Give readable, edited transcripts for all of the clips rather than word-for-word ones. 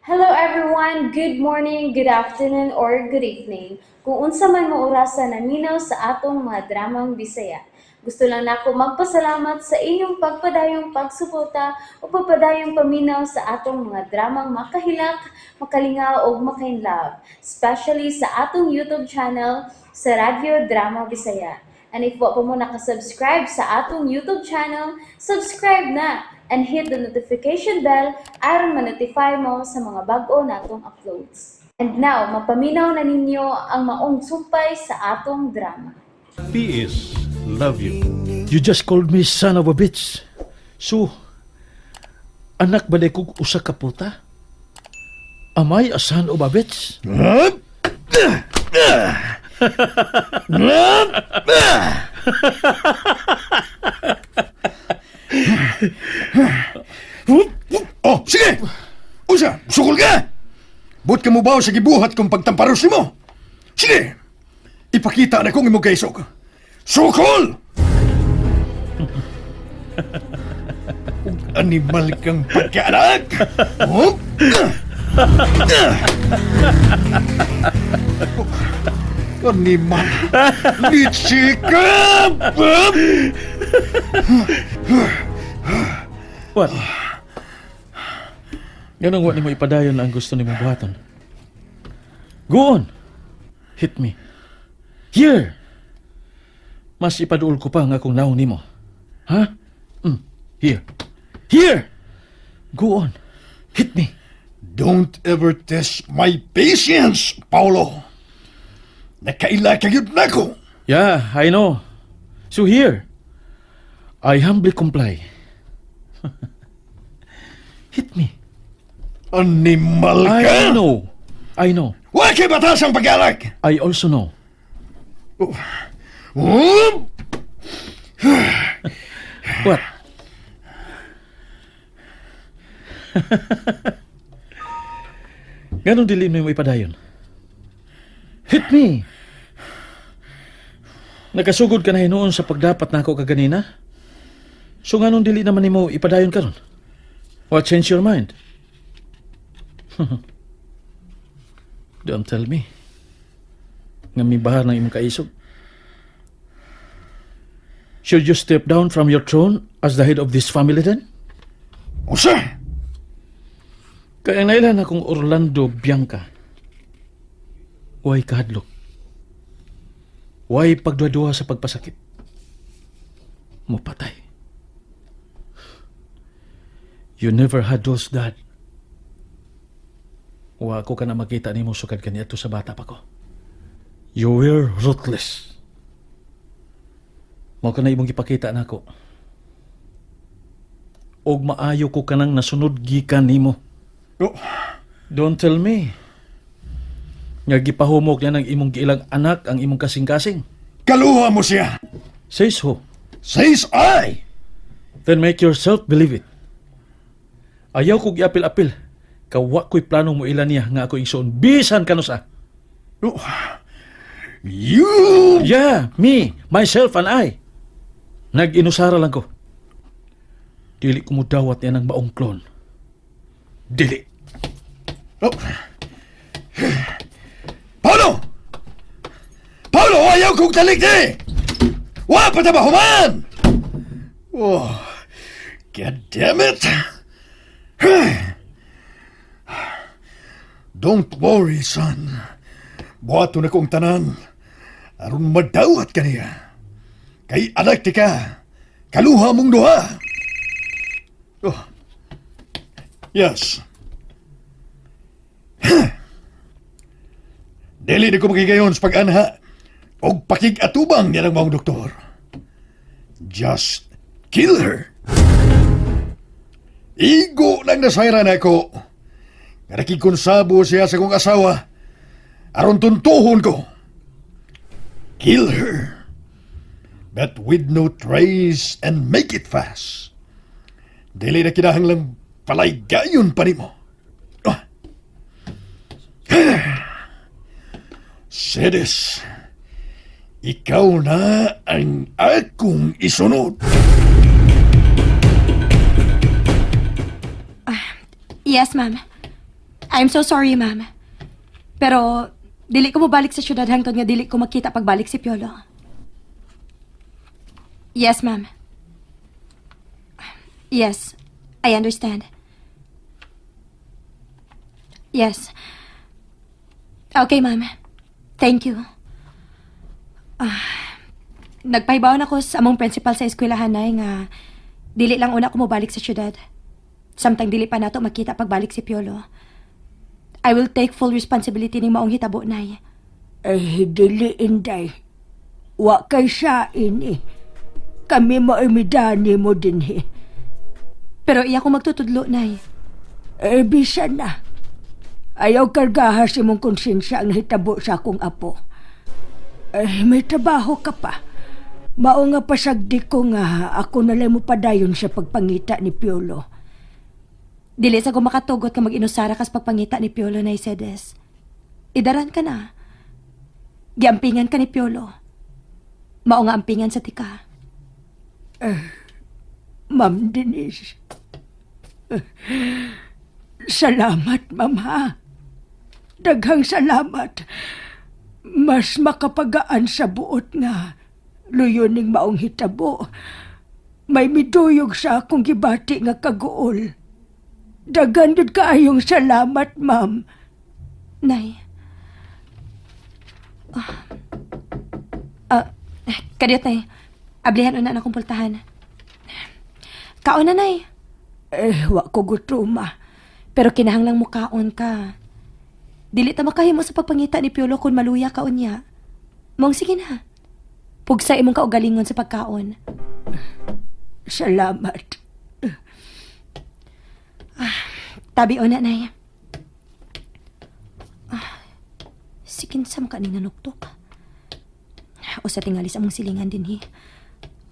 Hello everyone! Good morning, good afternoon, or good evening. Kung unsa man mo orasa naminaw sa atong mga dramang Bisaya. Gusto lang nako magpasalamat sa inyong pagpadayong pagsuporta o pagpadayong paminaw sa atong mga dramang makahilak, makalingaw ug makainlove, especially sa atong YouTube channel sa Radyo Drama Bisaya. And if wa pa mo nakasubscribe sa atong YouTube channel, subscribe na and hit the notification bell aron ma-notify mo sa mga bag-o natong uploads. And now, mapaminaw na ninyo ang maong sumpay sa atong drama. P.S. Love you. You just called me son of a bitch. So, anak ba kog usa ka puta? Am I a son of a bitch? Oh, sige! Unsa, sukol ka! Buot ka mo ba sa gibuhat kong pagtamparos nimo? Sige! Ipakita na kong imong kaisog. Sukol! Ug animal kang pagkaanak! Oh? Animal! Litsi ka! What? Ganong wa nimo ipadayon ang gusto nimo buhaton. Go on. Hit me. Here. Mas ipaduol ko pa ang akong nawong nimo. Ha? Here. Here. Go on. Hit me. Don't ever test my patience, Paulo. Nakaila ka gyud nako. Yeah, I know. So here, I humbly comply. Hit me. Animal ka! I know. I know. Wa kay batas ang pag-alak! I also know. Oh! What? Ganong dili mo ipadayon? Hit me! Nakasugod ka na hinuon sa pagdapat nako kaganina? So nganong dili naman nimo ipadayon karon? What changed your mind? Don't tell me. Nga mibahar ng imong kaisog. Should you step down from your throne as the head of this family then? Unsa? Kaya nailan akong Orlando Bianca. Way kahadlok. Way pagduha-duha sa pagpasakit. Mupatay. You never had those, Dad. Wa ko ka na makita nimo sukad kaniadto sa bata pa ko. You were ruthless. Mao ka na imong gipakita nako. Og maayo ko kanang nasunod gikan nimo. Oh, Don't tell me. Nga gipahumok niya ng imong giilang anak ang imong kasing-kasing. Kaluha mo siya! Says who? Says I! Then make yourself believe it. Ayaw kog iapil-apil. Kawa ko'y planong mo ilan niya nga ako igsoon. Bisan kanusa. Oh, you! Yeah, me, myself and I. Nag-inusara lang ko. Dili ko mo dawat niya ng maong klon. Dili. Oh. Paulo! Paulo, ayaw kong talikdi! Wa pa ta ba human? Oh, God damn it! Don't worry, son. Buhaton na kong tanan. Aron madawat ka niya. Kay anak ti ka. Kaluha mong duha. Oh. Yes. Dili na ko magigayon sa pag-anha og pakig-atubang niya ng maong doktor. Just kill her. Igo nang nasayran ako. Nga nakikonsabo siya sa kong asawa. Aron tuntuhon ko. Kill her. But with no trace and make it fast. Dili na kinahanglang palaygayon pa nimo. Ah. Sedes, ikaw na ang akong isunod. Yes, ma'am. I'm so sorry, ma'am. Pero, dili ko mobalik sa syudad hangtod nga dili ko makita pagbalik si Piolo. Yes, ma'am. Yes, I understand. Yes. Okay, ma'am. Thank you. Ah, nagpahibaw na ko sa among principal sa eskwelahan, Nay, nga dili lang una ko mobalik sa syudad. Samtang dili pa nato makita pagbalik si Piolo. I will take full responsibility ning maong hitabo, Nay. Eh, dili, Inday. Wa kay sain eh. Kami maimidani mo din eh. Pero iya ko magtutudlo, Nay. Eh, bisan na. Ayaw kargaha si mong konsensya ang hitabo sa akong apo. Eh, may trabaho ka pa. Mao nga pasagdi ko nga ako na lang mo padayon sa pagpangita ni Piolo. Dili sa ko makatugot nga mag-inusara kas pagpangita ni Piolo, Nay Sedes. Idaran ka na. Giampingan ka ni Piolo. Mao nga ampingan sa tika. Ma'am Denise. Eh, salamat, ma'am ha. Daghang salamat. Mas makapagaan sa buot nga luyo ning maong hitabo. May miduyog sa akong gibati nga kaguol. Daghan jud kaayong salamat, ma'am. Nay. Ah, kadiyot, Nay. Ablihan una na akong pultahan. Kaon na, Nay. Eh, wa ko gutuma. Pero kinahanglang mukaon ka. Dili ta makahimo sa pagpangita ni Piolo kung maluya ka unya. Mong sige na. Pugsa imong kaugalingon sa pagkaon. Salamat. Tabi ona, Nay. Ah, sikin sa maka ni nanuktok. O sa tingali sa among silingan din, hi.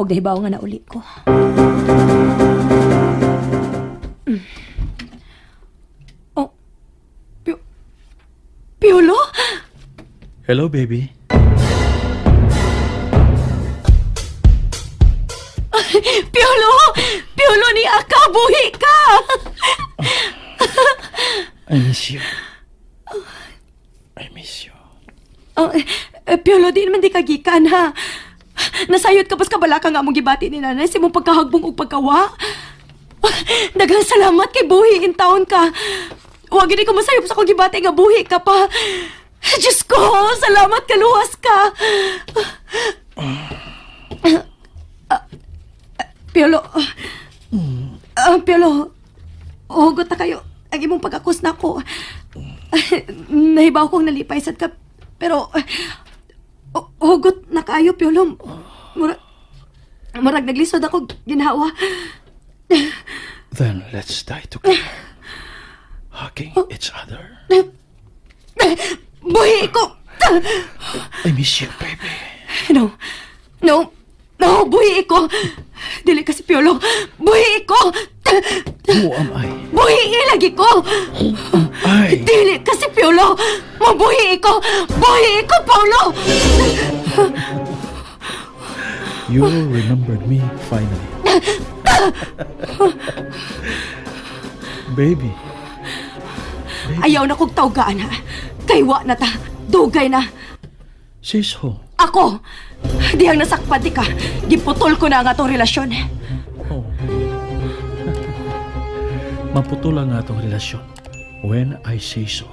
Og dahibaw nga nauli ko. Oh, Piolo? Hello, baby. Piolo! Piolo ni Aka, buhi ka! I miss you. I miss you. Oh, eh, Piolo, di naman di ka gikan, ha? Nasayod ka pas kabalaka nga among gibati ni nanay sa imong pagkahagbong ug pagkawa. Daghang salamat kay buhi in taon ka. Wa gid ko masayop sa akong gibati nga buhi ka pa. Diyos ko, salamat ka, luwas ka. Ah, Piolo, Piolo, hugot na kayo. Ang imong pag-akus na ako. Nahibaw kong nalipay sad ka. Pero, hugot na kayo, Piolo. Murag naglisod ako, ginhawa. Then let's die together. Hugging each other. Buhi ko! I miss you, baby. No. No. No, buhi ko. Dili kasi, Piolo. Buhi ko! Who am I? Buhi lagi ko! I. Dili kasi, Piolo. Mabuhi ko! Buhi ko, Paolo! You remembered me finally. Baby. Ayaw na kong tawgaan, ha? Kaywa na ta. Dugay na. Sis ho. Ako! Dihang nasakpan ti ka. Giputol ko na ang atong relasyon. Oh. Maputol ang atong relasyon. When I say so.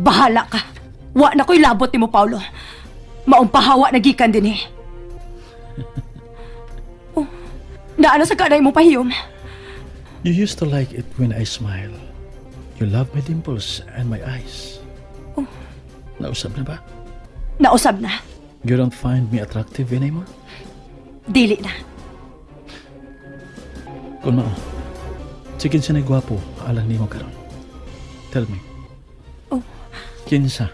Bahala ka. Wa na ko'y labot ni mo, Paolo. Maumpahawa na gikan din eh. Oh, naano sa kanay mo pahiyom? You used to like it when I smile. You love my dimples and my eyes. Oh. Nausab na ba? Nausab na. You don't find me attractive anymore? Dili na. Kung mao, sige kinsa na gwapo alang nimo karon. Tell me. Oh. Kinsa?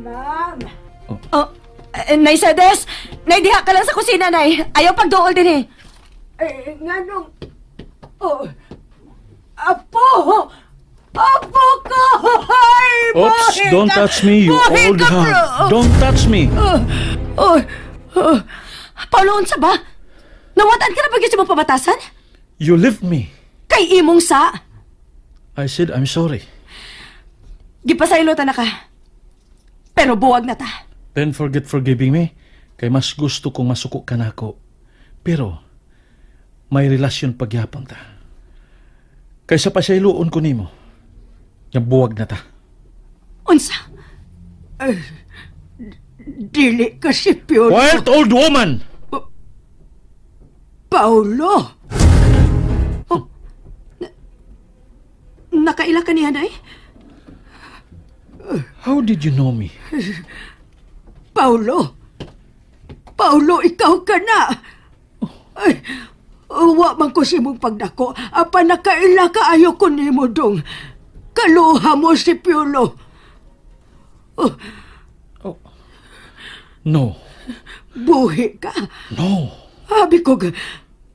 Ma'am. Oh, Nay Sedes! Nay, diha ka lang sa kusina, Nay. Ayaw pagduol din eh. Eh, nganong... Oh, apo! Apo ko! Ay, Oops! buhi Don't ka! touch me, you Buhi old ka, hag! bro! Don't touch me! Oh, oh, Paolo, unsa ba? Nawatan ka na ba gyud sa imong pabatasan? You left me. Kay imong sa. I said I'm sorry. Gipasaylo ta na ka. Pero buwag na ta. Then forget forgiving me. Kay mas gusto kong masuko ka nako. Pero, may relasyon pagyapon ta. Kaysa pasayloon ko nimo, nga buwag na ta. Unsa? Dili ka si Piolo. Wild old woman! Paolo! Nakaila ka niya, Nay? How did you know me? Paolo! Paolo, ikaw ka na! Ay, wa man ko sa imong pagdako. Apa nakaila ka ayo ko nimo dong. Kaluha mo si Piolo. Oh. No. Buhi ka. No. Abi ko,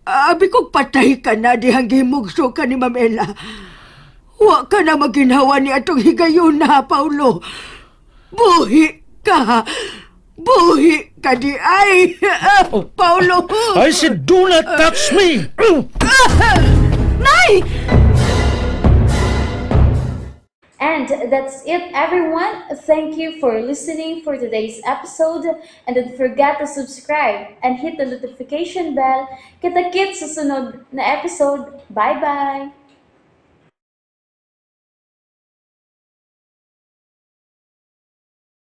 abi ko patay ka na dihang gimugso ka ni Mamela. Wa ka na maginhawa ni atong higayuna, Paulo. Buhi ka. Buhi ka di ay. Paulo. I said do not touch me! Nay! And that's it, everyone. Thank you for listening for today's episode. And don't forget to subscribe and hit the notification bell. Kita-kits sa sunod na episode. Bye-bye!